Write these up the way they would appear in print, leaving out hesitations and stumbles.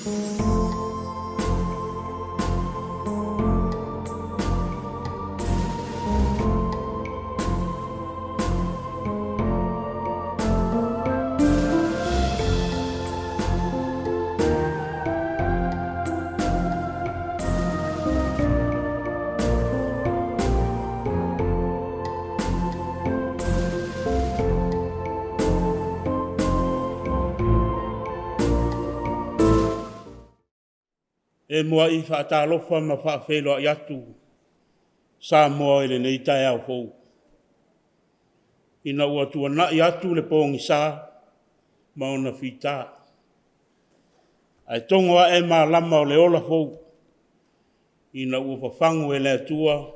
E muai faatalofa ma faafeiloai atu Samoa i lenei taeao fou, ina ua tuanai atu le pogisa ma ona fita, ae togo ae malama o le ola fou, ina ua fafagu e le Atua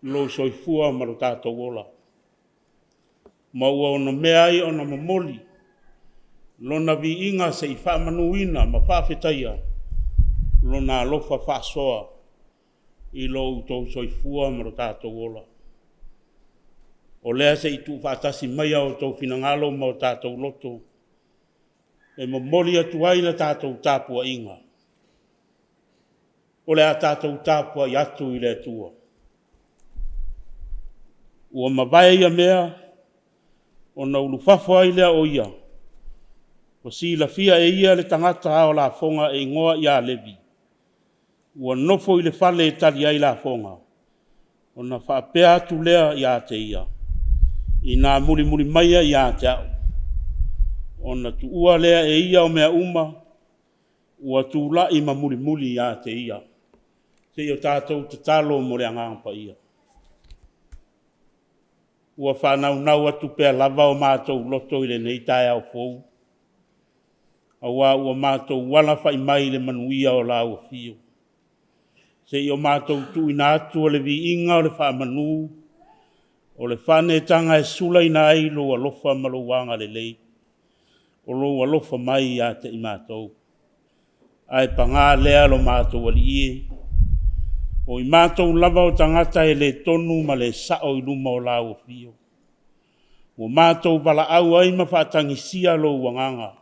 lou soifua ma lo tatou ola, ma ua onomea ai ona momoli Lona viiga se i faamanuina ma faafetaia Lona alofa faasoa i lo outou soifua ma lo tatou ola. O lea se i tuufaatasi maia outou finagalo ma o tatou loto e momoli atu ai le tatou tapuaiga. O le a tatou tapuai atu i le Atua. Ua mavae ia mea, ona ulufafo ai lea o ia, ua silafia e ia le tagata ao lafoga e igoa ia Levi, ua nofo i le fale e tali ai lafoga, ona faapea atu lea ia te ia, “Ina mulimuli maia ia te au.” Ona tuua lea e ia o mea uma, ua tulai ma mulimuli ia te ia. Se i o tatou tatalo mo le Agaga Paia. Ua faanaunau atu pea lava o matou loto i lenei taeao fou, aua ua matou alafai mai i le manuia o lau afio. Se i o matou tuuina atu o le viiga o le faamanu, o le faaneetaga e sulaina ai lou alofa ma lou agalelei, o lou alofa mai ia te i matou. Ae paga lea lo matou Alii e, o i matou lava o tagata e le tonu ma le sao i luma o lau afio. Ua matou valaau ai ma faatagisia lou agaga,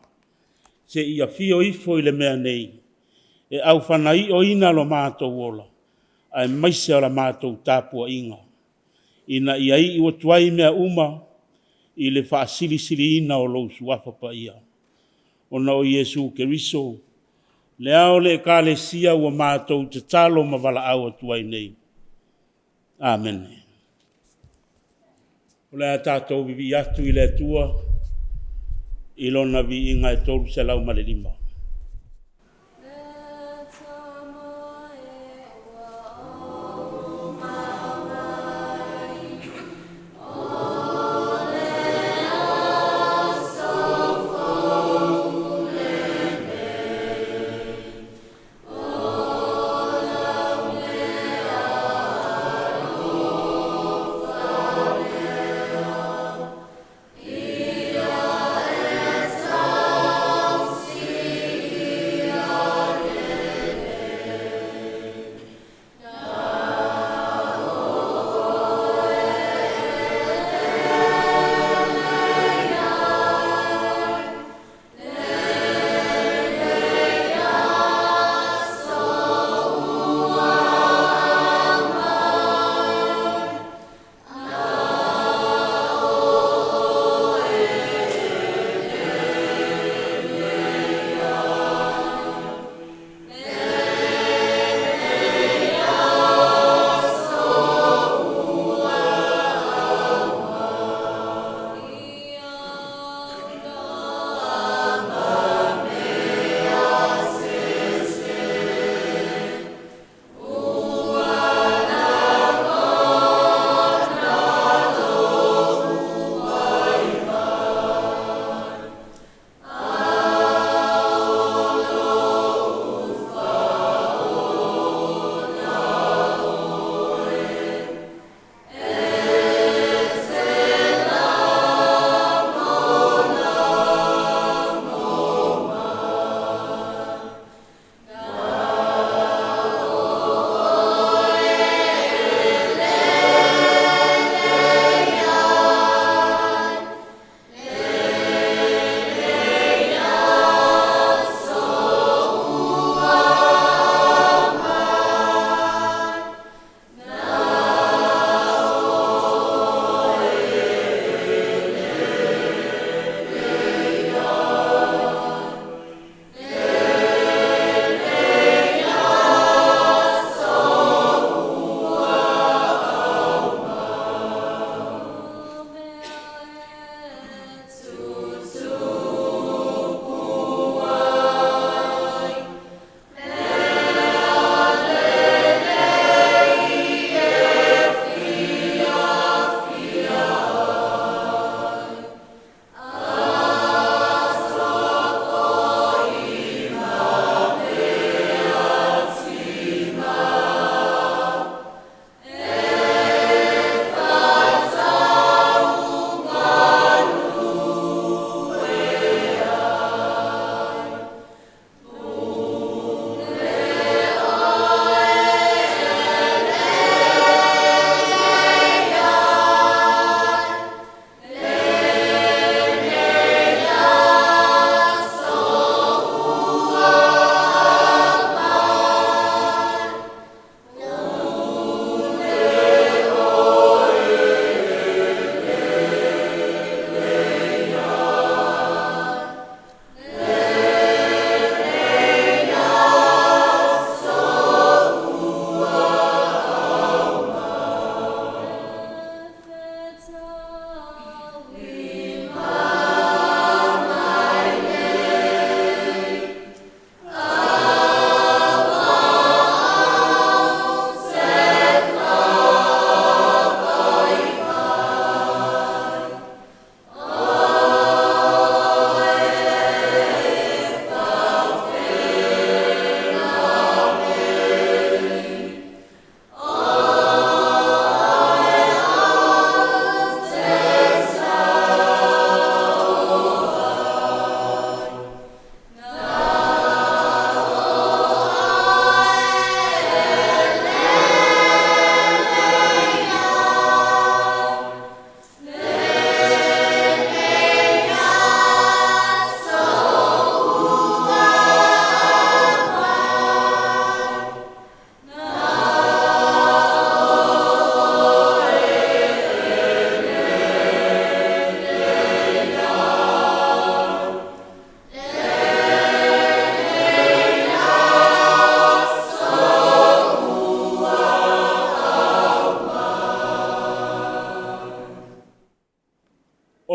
se i afio ifo i le mea nei, e aufanaioina lo matou ola, aemaise o la matou tapuaiga, ina ia iu atu ai mea uma i le faasilisiliina o lou Suafa Paia. Ona o Iesu Keriso, le ao o le Ekalesia ua matou tatalo ma valaau atu ai nei. Amene. O le a tatou vivii atu i le Atua i lona viiga e 305.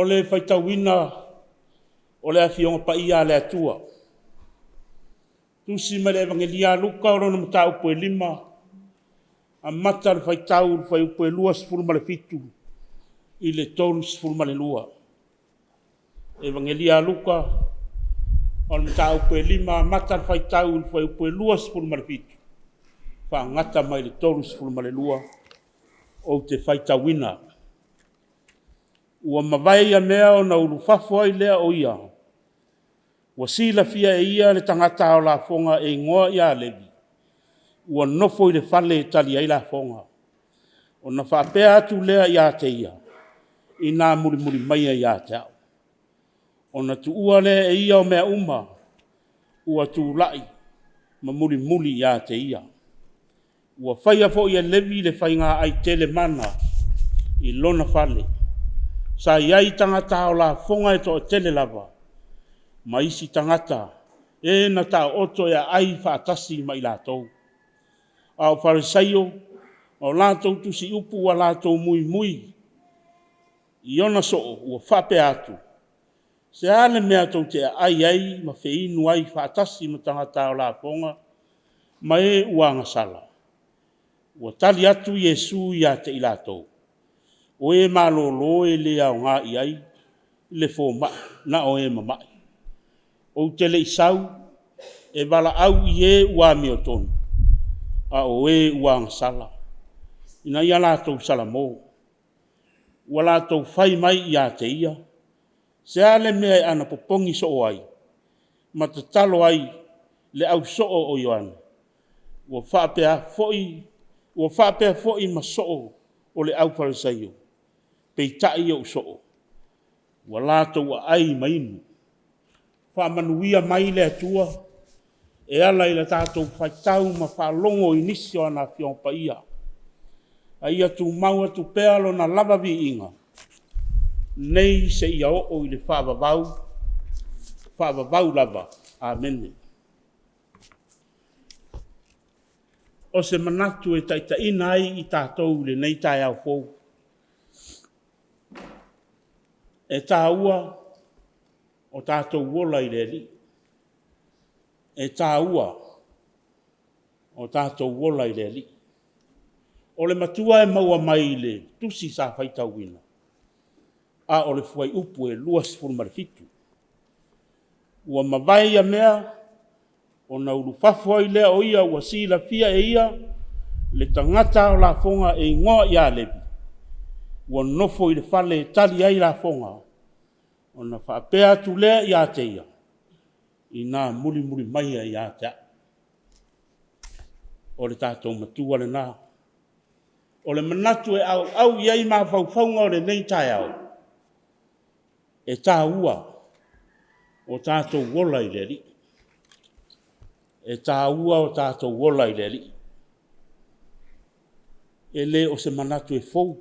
le faitauina o le Afioga Paia a le Atua. Tusi mai le Evagelia a Luka o lona mataupu e 5, amata le faitau i le fuaiupu e 27 i le 32. Evagelia a Luka o le mataupu e 5, amata le faitau i le fuaiupu e 27, faagata mai le 32, ou te faitauina. Ua mavae ia mea ona ulufafo ai lea o ia, ua silafia e ia le tagata ao lafoga e igoa ia Levi, ua nofo i le fale e tali ai lafoga. Ona faapea atu lea ia te ia, “Ina mulimuli maia ia te au.” Ona tuua lea e ia o mea uma, ua tulai ma mulimuli ia te ia. Ua faia foi e Levi le faiga ai tele mana i lona fale. Sa i ai tagata ao lafoga e toatele lava, ma isi tagata, e na taooto e aai faatasi ma i latou. A o Farisaio ma o latou tusiupu ua latou muimui i ona soo ua faapea atu, “Se a le mea tou te aai ai ma feinu ai faatasi ma tagata ao lafoga ma e ua agasala?” Ua tali atu Iesu ia te i latou, “O e malolo e le aoga i ai le fomai, na o e mamai. Ou te le i sau e valaau i e ua amiotonu, a o e ua agasala, ina ia latou salamo.” Ua latou fai mai ia te ia, “Se a le mea e anapopogi soo ai ma tatalo ai le au soo o Ioane?” Ua faapea foi ma soo o le aufarisaio, peitai o ou soo, ua latou aai ma inu. Faamanuia mai le Atua e ala i le tatou faitau ma faalogo i nisi o ana Afioga Paia, a ia tumau atu pea Lona lava viiga nei seia oo i le faavavau, faavavau lava. Amene. O se manatu e taitaiina ai i tatou i lenei taeao fou, e taua o tatou ola i le Alii. E taua o tatou ola i le Alii. O le matua e maua mai i le tusi sa faitauina, a o le fuaiupu e 27. Ua mavae ia mea, ona ulufafo ai lea o ia ua silafia e ia le tagata ao lafoga e igoa ia Levi, ua nofo i le fale e tali ai lafoga, ona faapea atu lea ia te ia, “Ina mulimuli maia ia te au.” O le tatou Matua lena. O le manatu e auau i ai mafaufauga o lenei taeao, e taua o tatou ola i le Alii. E taua o tatou ola i le Alii. E le o se manatu e fou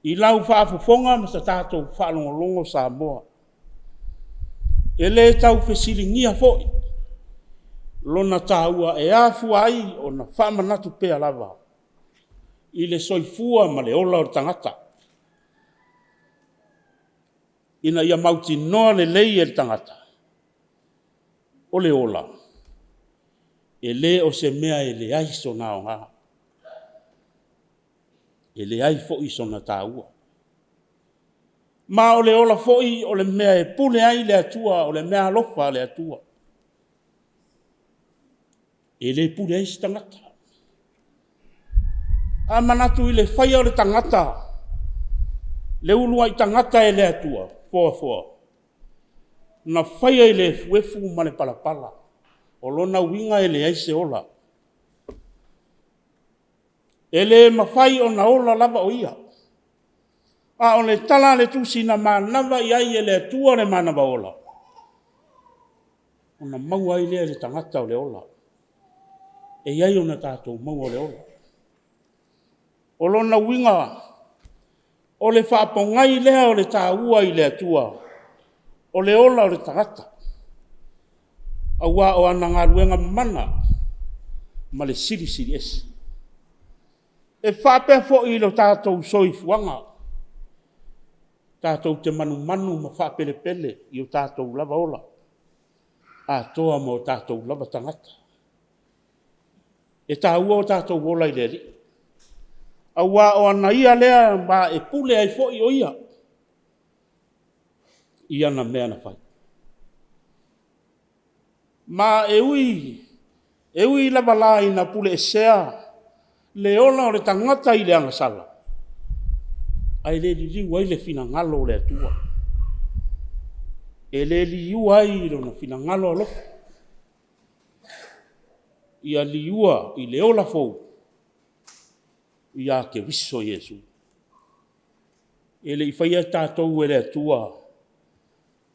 i lau faafofoga ma sa tatou faalogologo Samoa. E le tau fesiligia foi lona taua e afua ai ona faamanatu pea lava i le soifua ma le ola o le tagata, ina ia mautinoa lelei e le tagata, o le ola, e le o se mea e leai sona aoga, e leai foi sona taua. Ma o le ola foi o le mea e pule ai le Atua, o le meaalofa a le Atua. E le pule ai se tagata. A manatu i le faia o le tagata, le uluai tagata e le Atua foafoa, na faia i le efuefu ma le palapala. O lona uiga e leai se ola. E le mafai ona ola lava o ia. A o le tala a le Tusi na manava i ai e le Atua le manava ola, ona maua ai lea e le tagata o le ola. E i ai ona tatou maua o le ola. O lona uiga, o le faapogai lea o le taua i le Atua, o le ola o le tagata, aua o ana galuega mamana ma le Silisili Ese. E faapea foi i lo tatou soifuaga. Tatou te manumanu ma faapelepele i o tatou lava ola, atoa ma o tatou lava tagata. E taua o tatou ola i le Alii, aua o ana ia lea ma e pule ai foi o Ia i ana mea na fai. Ma e ui, e ui lava la ina puleesea le ola o le tagata i le agasala, ae le liliu ai le finagalo o le Atua. E le liua ai lona finagalo alofa, ia liua i le ola fou ia Keriso Iesu. E le i faia tatou e le Atua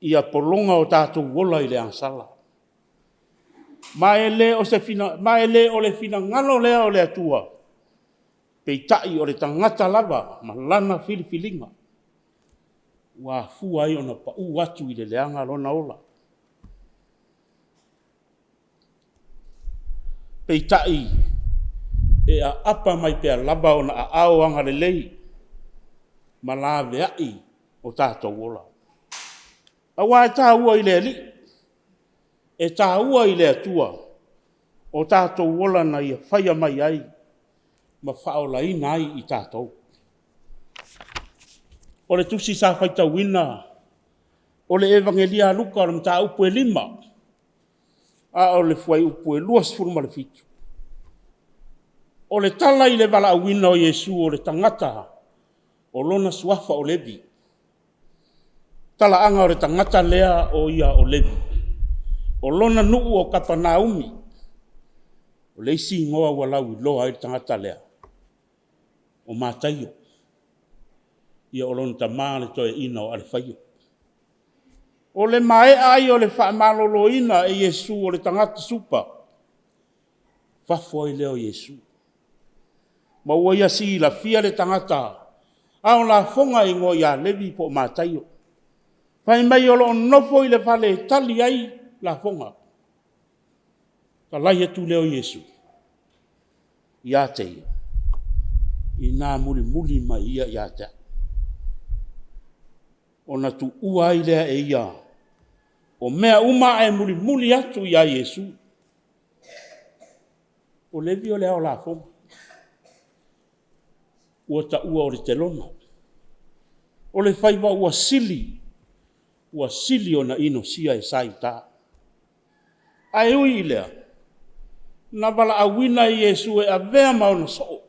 ia pologa o tatou ola i le agasala. Ma e le o le finagalo lea o le Atua, peitai o le tagata lava ma lana filifiliga ua afua ai ona pau atu i le leaga lona ola. Peitai e aapa mai pea lava ona aao agalelei ma laveai o tatou ola. Aua e taua i le Alii, e taua i le Atua o tatou ola na Ia faia mai ai ma faaolaina ai i tatou. O le tusi sa faitauina o le Evagela a Luka o le mataupu e 5, a o le fuaiupu e 27. O le tala i le valaauina o Iesu o le tagata o lona suafa o Levi. Talaaga o le tagata lea o ia o Levi. O lona nuu o Kapunaumi. O le isi igoa ua lauiloa ai le tagata lea, o Mataio. Ia o lona tama le toeaina o Alefaio. O le maea ai o le faamaloloina e Iesu o le tagata supa, fafo ai lea o Iesu. Ma ua ia silafia le tagata ao lafoga e igoa ia Levi po o Mataio. Fai mai o lo o nofo i le fale e tali ai lafoga. Talai atu lea o Iesu ia te ia, ina mulimuli mai ia ia te au. Ona tuua ai lea e ia o mea uma ae mulimuli atu ia Iesu. O Levi o le ao lafoga, ua taua o le telona. O le faiva ua sili, ua sili ona inosia e sa i uta. Ae ui i lea, na valaauina Iesu e avea ma ona soo.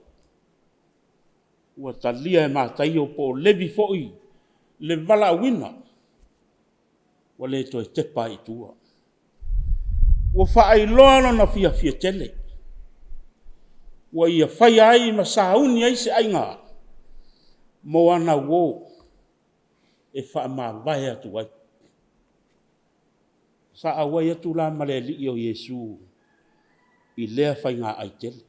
Ua talia e Mataio po o Levi foi le valaauina, ua le toe tepa ai i tua. Ua faailoa lona fiafia tele, ua ia faia ai ma sauni ai se aiga mo ana uo e faamavae atu ai. Sa auai atu la ma le Alii o Iesu i lea faiga ai tele,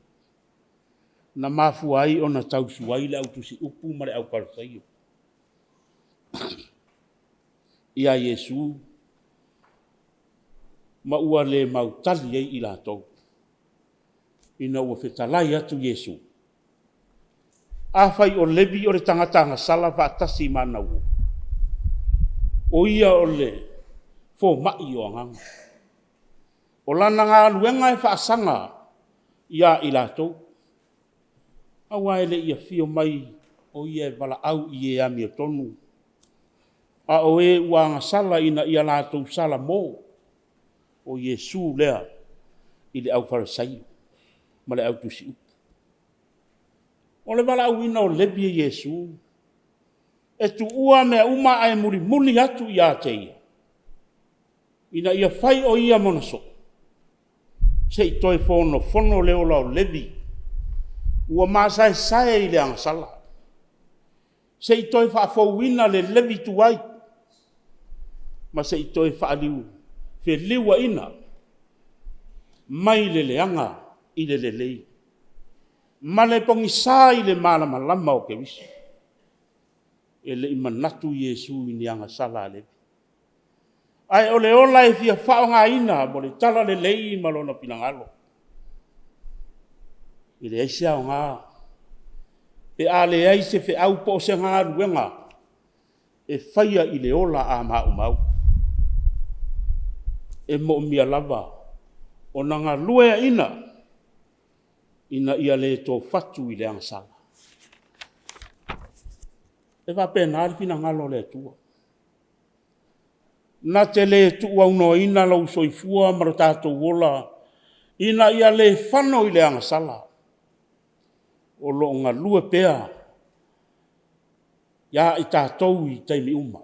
na mafua ai ona tausu ai le au tusiupu ma le aufalesaio ia Iesu ma ua le mautali ai i latou ina ua fetalai atu Iesu. Afai o Levi o le tagata agasala faatasi ma ana uo, o ia o le fomai o agaga. O lana galuega e faasaga ia i latou, aua e le i afio mai o ia e valaau i e amiotonu, a o e ua agasala ina ia latou salamo. O Iesu lea i le aufalesaio ma le autusiupu. O le valaauina o Levi e Iesu, e tuua mea uma ae mulimuli atu ia te Ia, ina ia fai o ia ma ona soo, se i toe fonofono le ola o Levi ua masaesae i le agasala, se i toe faafouina le Levi tuai, ma se i toe feliuaina mai le leaga i le lelei, ma le pogisa i le malamalama o Keriso. E le i manatu Iesu i ni agasala a Levi, ae o le ola e fia faaaogaina mo le Talalelei ma lona finagalo. E leai se aoga pe a leai se feau po o se galuega. e faia i le ola a maumau. E moomia lava ona galueaina ina ia le tofu i le agasala. E faapena le finagalo o le Atua. Na te le tuuaunoaina lou soifua ma lo tatou ola ina ia le fano i le agasala, o lo o galue pea ia i tatou i taimi uma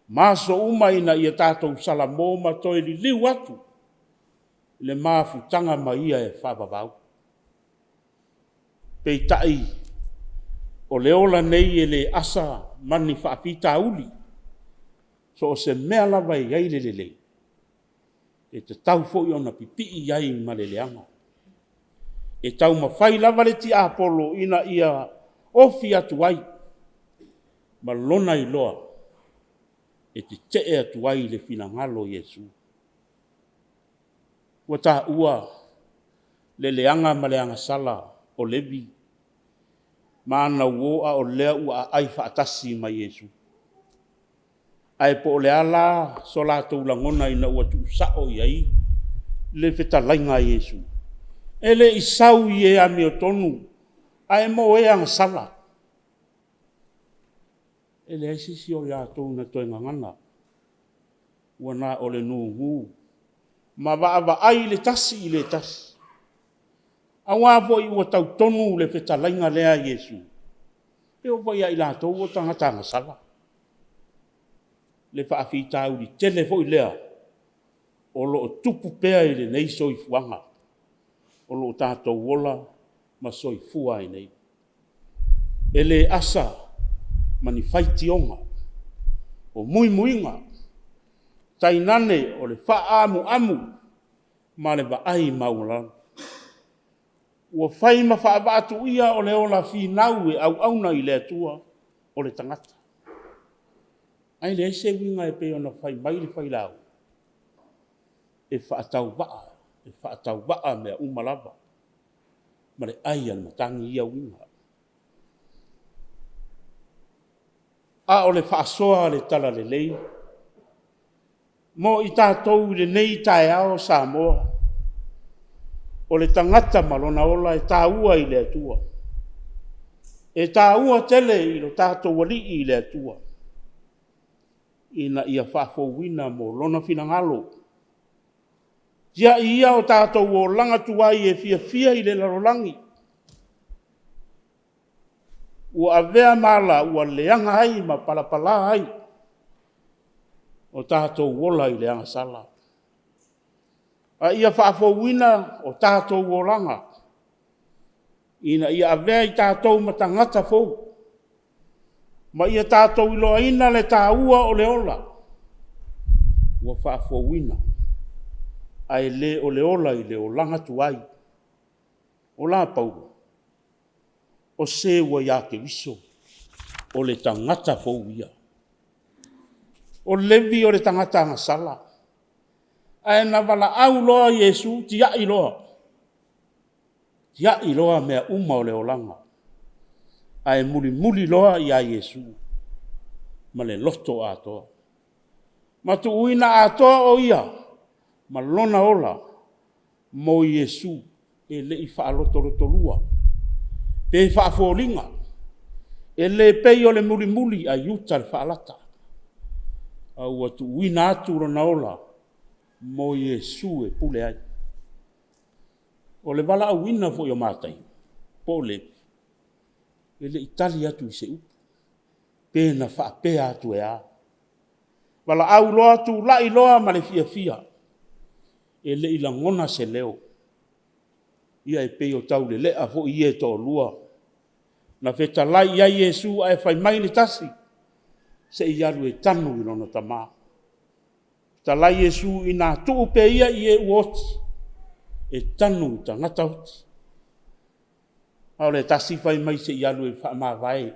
ma aso uma ina ia tatou salamo ma toe liliu atu i le mafutaga ma Ia e faavavau. Peitai o le ola nei e le asa ma ni faafitauli, so o se mea lava e i ai le lelei, e tatau foi ona pipii i ai ma le leaga. E taumafai lava le tiapolo ina ia ofi atu ai ma lona iloa e tetee atu ai i le finagalo o Iesu. Ua taua le leaga ma le agasala o Levi ma ana uo a o lea ua aai faatasi ma Iesu. Ae po o le a la so latou lagona ina ua tuusao i ai le fetalaiga a Iesu? E le i sau i e amiotonu, ae mo e agasala. E leai se isi o i latou na toe gagana, ua na o le gugu ma vaavaai le tasi i le tasi. Aua foi ua tautonu le fetalaiga lea a Iesu, e oo foi ia i latou o tagata agasala. Le faafitauli tele foi lea o lo o tupu pea i lenei soifuaga o lo o tatou ola ma soifua ai nei. E le asa ma ni faitioga, o muimuiga, tainane o le faaamuamu ma le vaai maualalo. Ua fai ma faavaatuia o le ola finau e auauna i le Atua o le tagata. Ae leai se uiga e pei ona fai mai le failauga, e faatauvaa, e faatauvaa mea uma lava ma le ai a le matagi ia uiga. A o le faasoa a le Talalelei mo i tatou i lenei taeao Samoa, o le tagata ma lona ola e taua i le Atua. E taua tele i lo tatou Alii i le Atua, ina ia faafouina mo Lona finagalo. Tiai ia o tatou olaga tuai e fiafia i le lalolagi, ua avea ma ala ua leaga ai ma palapala ai o tatou ola i le agasala. A ia faafouina o tatou olaga ina ia avea i tatou ma tagata fou, ma ia tatou iloaina le taua o le ola ua faafouina, ae le o le ola i le olaga tuai. O la Paulo, o se ua ia Keriso, o le tagata fou ia. O Levi o le tagata agasala, ae na valaau loa Iesu tiai loa, tiai loa mea uma o le olaga, ae mulimuli loa ia Iesu ma le loto atoa. Ma tuuina atoa o ia ma lona ola mo Iesu e le i faalotolotolua pe faafoliga. E le pei o le mulimuli ae i uta le faalata, a ua tuuina atu lona ola mo Iesu e pule ai. O le valaauina foi o Mataio po o Levi, e le i tali atu i se upu, pe na faapea atu e a. Valaau loa tulai loa ma le fiafia, e le i lagona se leo. Ia e pei o taulelea foi ia e toalua, na fetalai i ai Iesu ae fai mai le tasi, se i alu e tanu i lona tama. Fetalai Iesu, ina tuu pea ia i e ua oti, e tanu i tagata oti. A o le tasi fai mai se i alu e faamavae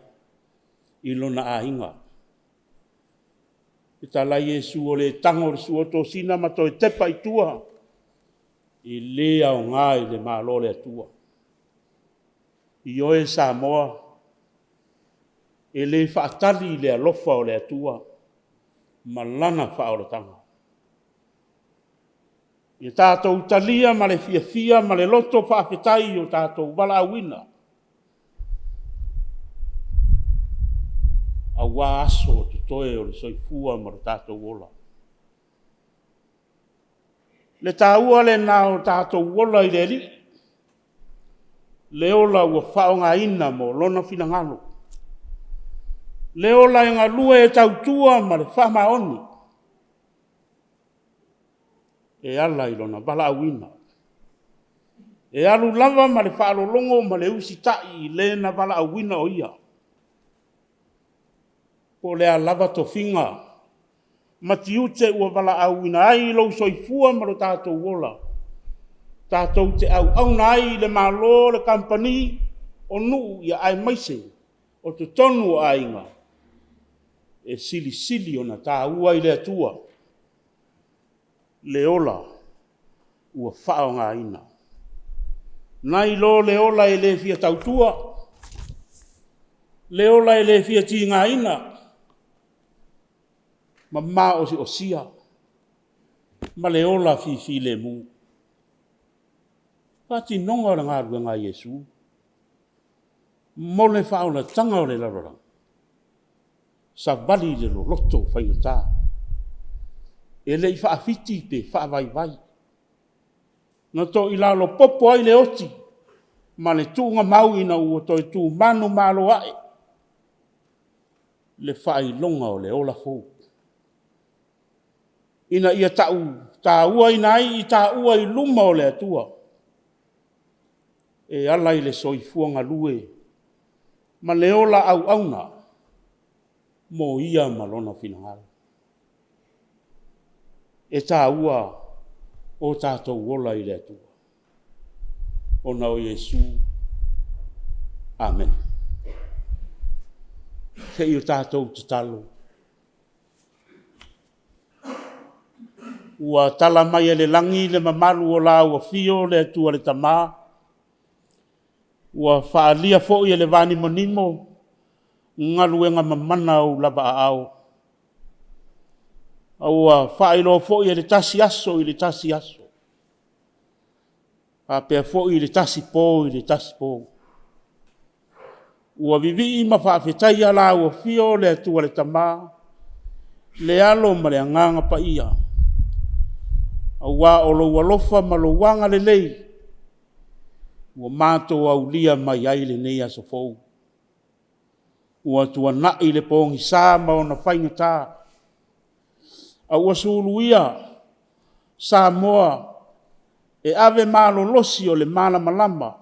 i lona aiga. Fetalai Iesu o le tago i le suotosina ma toe tepa i tua, e le aoga i le Malo o le Atua. Ioe Samoa. E le faatali i le alofa o le Atua ma Lana faaolataga. Ia tatou talia ma le fiafia ma le loto faafetai i o tatou valaauina, aua aso o totoe o le soifua ma lo tatou ola. Le taua lena o tatou ola i le Alii, le ola ua faaaogaina mo Lona finagalo, le ola e galue e tautua ma le faamaoni e ala i lona valaauina. E alu lava ma le faalologo ma le usitai i le na valaauina o Ia. Po o le a lava tofiga ma tiute ua valaauina ai lou soifua ma lo tatou ola, tatou te auauna ai i le Malo, le Kamupani, o nuu aemaise o totonu o aiga, e silisili ona taua i le Atua le ola ua faaaogaina, nai lo le ola e le fia tautua, le ola e le fia tigaina ma maosiosia ma le ola fifilemu. O le faatinoga o le galuega a Iesu mo le faaolataga o le lalolagi, savali i le loloto faigata. E le i faafiti pe faavaivai. Na toilalo popo ai le oti ma le tuugamau ina ua toe tu manumalo ae le faailoga o le ola fou. Ina ia tauaina ai i taua i luma o le Atua, e ala i le soifua galue ma le ola auauna mo Ia ma Lona finagalo. E taua o tatou ola i le Atua, ona o Iesu. Amene. Se i o tatou tatalo. Ua tala mai e le lagi le mamalu o lau afio le Atua le Tama, ua faaalia foi e le vanimonimo galuega mamana a ou lava aao. A ua faailoa foi e le tasi aso i le tasi aso, faapea foi le tasi po i le tasi po. Ua vivii ma faafetaia lau afio le Atua le Tama, le Alo ma le Agaga Paia, aua o lou alofa ma lou agalelei ua matou aulia mai ai lenei aso fou. Ua tuanai le pogisa ma ona faigata, a ua suluia Samoa e ave malolosi o le malamalama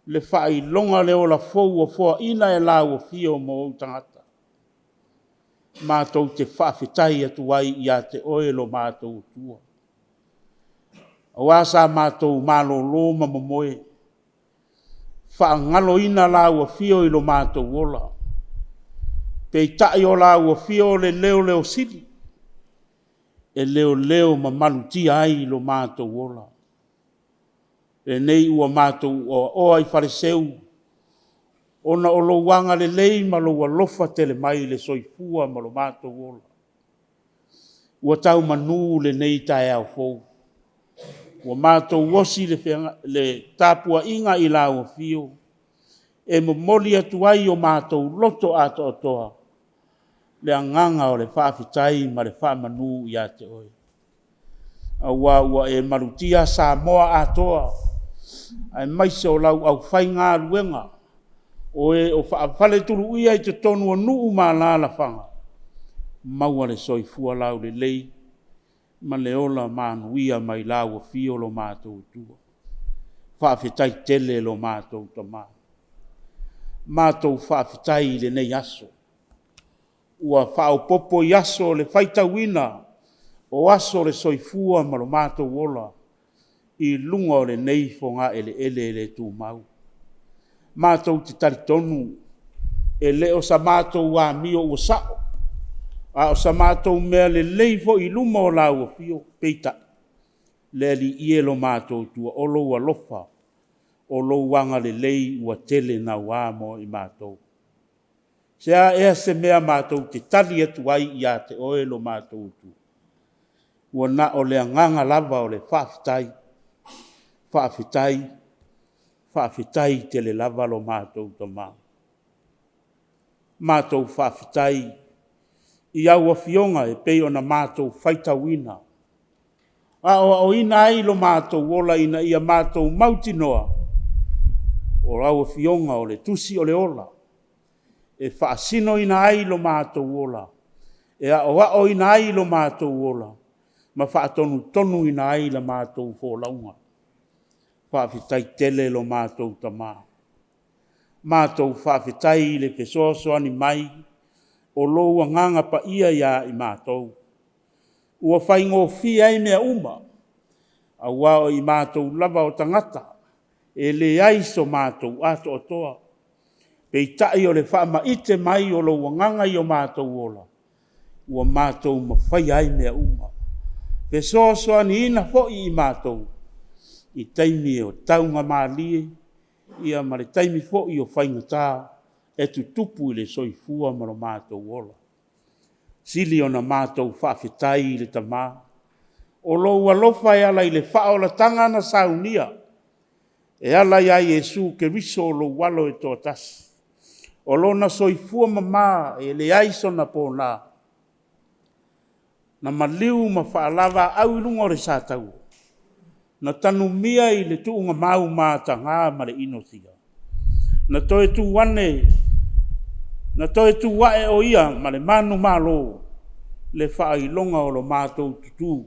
le faailoga o le ola fou ua foaina e lau afio mo ou tagata. Matou te faafetai atu ai ia te oe lo matou Atua. Aua sa matou malolo ma momoe, faagaloina lau afio i lo matou ola. Peitai o lau afio o le leoleo sili, e leoleo ma malutia ai lo matou ola. Lenei ua matou oaoa i Faleseu, ona o lou agalelei ma lou alofa tele mai i le soifua ma lo matou ola. Ua tau manu lenei taeao fou, ua matou osi le tapuaiga i lau afio, e momoli atu ai o matou loto atoatoa, le agaga o le faafetai ma le faamanu ia te oe. Aua ua e malutia Samoa atoa, aemaise o lau aufaigaluega, o e o faafaletuluia i totonu o nuu ma alalafaga, maua le soifua laulelei ma le ola manuia mai lau afio lo matou Atua. Faafetai tele lo matou Tama. Matou faafetai i lenei aso, ua faaopoopo i aso le faitauina o aso o le soifua ma lo matou ola i luga o lenei fogaeleele e le tumau. Matou te talitonu e le o sa matou amio ua sao, a o sa matou mea lelei foi i luma o lau afio, peitai, le Alii e lo matou Atua, o lou alofa, o lou agalelei ua tele naua mo i matou. Se a ea se mea matou te tali atu ai ia te oe lo matou Atua? Ua na o le agaga lava o le faafetai, faafetai, faafetai tele lava lo matou Tama. Matou faafetai i au afioga e pei ona matou faitauina, aoaoina ai lo matou ola ina ia matou mautinoa, o lau Afioga o le Tusi o le Ola, e faasinoina ai lo matou ola, e aoaoina ai lo matou ola, ma faatonutonuina ai la matou folauga. Faafetai tele lo matou Tama. Matou faafetai i le fesoasoani mai o lou Agaga Paia ia i matou, ua faigofie ai mea uma, aua o i matou lava o tagata, e leai so matou atoatoa. Peitai o le faamaite mai o lou Agaga i o matou ola, ua matou mafaia ai mea uma. Fesoasoaniina foi i matou i taimi o taugamalie ia ma le taimi foi o faigata e tutupu i le soifua ma lo matou ola. Sili ona matou faafetai i le Tama, o lou alofa e ala i le faaolataga na saunia e ala ia Iesu Keriso o lou Alo e toatasi, o lona soifua mama e leai sona ponā, na maliu ma faalavaau i luga o le sataua, na tanumia i le tuugamau mataga ma le inosia, na toe tu ane, na toe tu ae o ia ma le manumalo, le faailoga o lo matou tutu,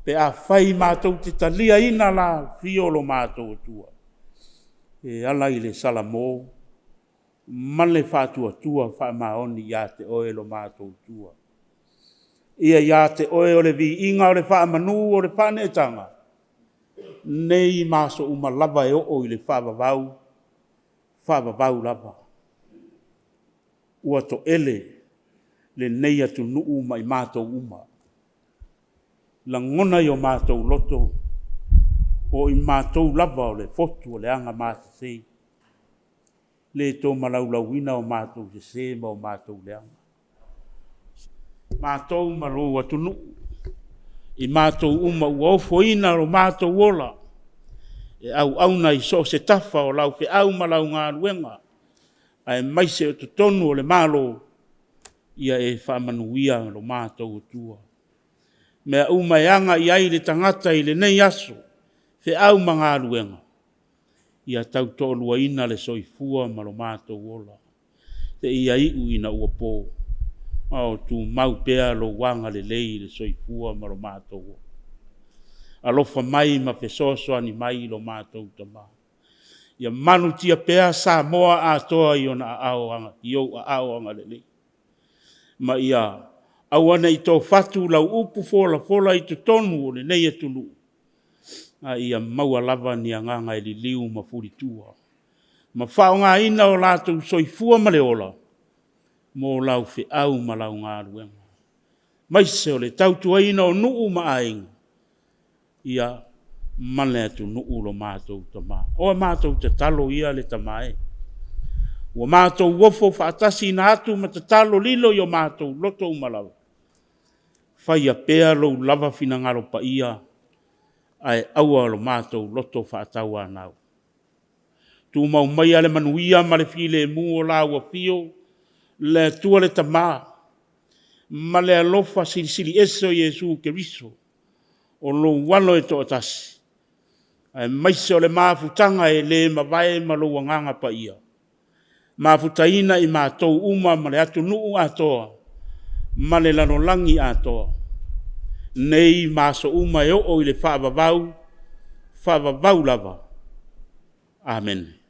pe afai matou te taliaina le afio o lo matou Atua, e ala i le Salamo ma le faatuatua faamaoni ia te oe lo matou Atua. Ia ia te oe o le viiga o le faamanu o le faaneetaga, nei ma aso uma lava e oo i le faavavau, faavavau lava. Ua toele lenei atunuu ma i matou uma. Lagona i o matou loto, o i matou lava o le fotu o le agamasese, le tomalaulauina o matou sese ma o matou leaga. Matou ma lou atunuu, i matou uma ua ofoina lo matou ola e auauna i so o se tafa o lau feau ma lau galuega, aemaise o totonu o le Malo, ia e faamanuia lo matou Atua. Mea uma e aga i ai le tagata i lenei aso, feau ma galuega, ia tautoaluaina le soifua ma lo matou ola, seia iu ina ua po, a o tumau pea lou agalelei i le soifua ma lo matou ola. Alofa mai ma fesoasoani mai i lo matou Tama. Ia malutia pea Samoa atoa i ona aao, i ou aao agalelei, ma ia aua ne i toafatu lau upu folafola i totonu o lenei atunuu, a ia maua lava ni agaga e liliu ma fulitua, ma faaaogaina o latou soifua ma le ola mo lau feau ma lau galuega, aemaise o le tautuaina o nuu ma aiga, ia ma le atunuu lo matou Tama. O a matou tatalo ia le Tama e, ua matou ofo faatasiina atu ma tatalo lilo i o matou loto uma lava, faia pea lou lava finagalo paia, ae aua lo matou loto faatauanau. Tumau maia le manuia ma le filemu o lau afio, le Atua le Tama, ma le alofa silisili ese o Iesu Keriso, o lou Alo e toatasi, aemaise o le mafutaga e le mavae ma lou Agaga Paia, mafutaina i matou uma ma le atunuu atoa, ma le lalolagi atoa, nei ma aso uma e oo i le faavavau, faavavau lava. Amene.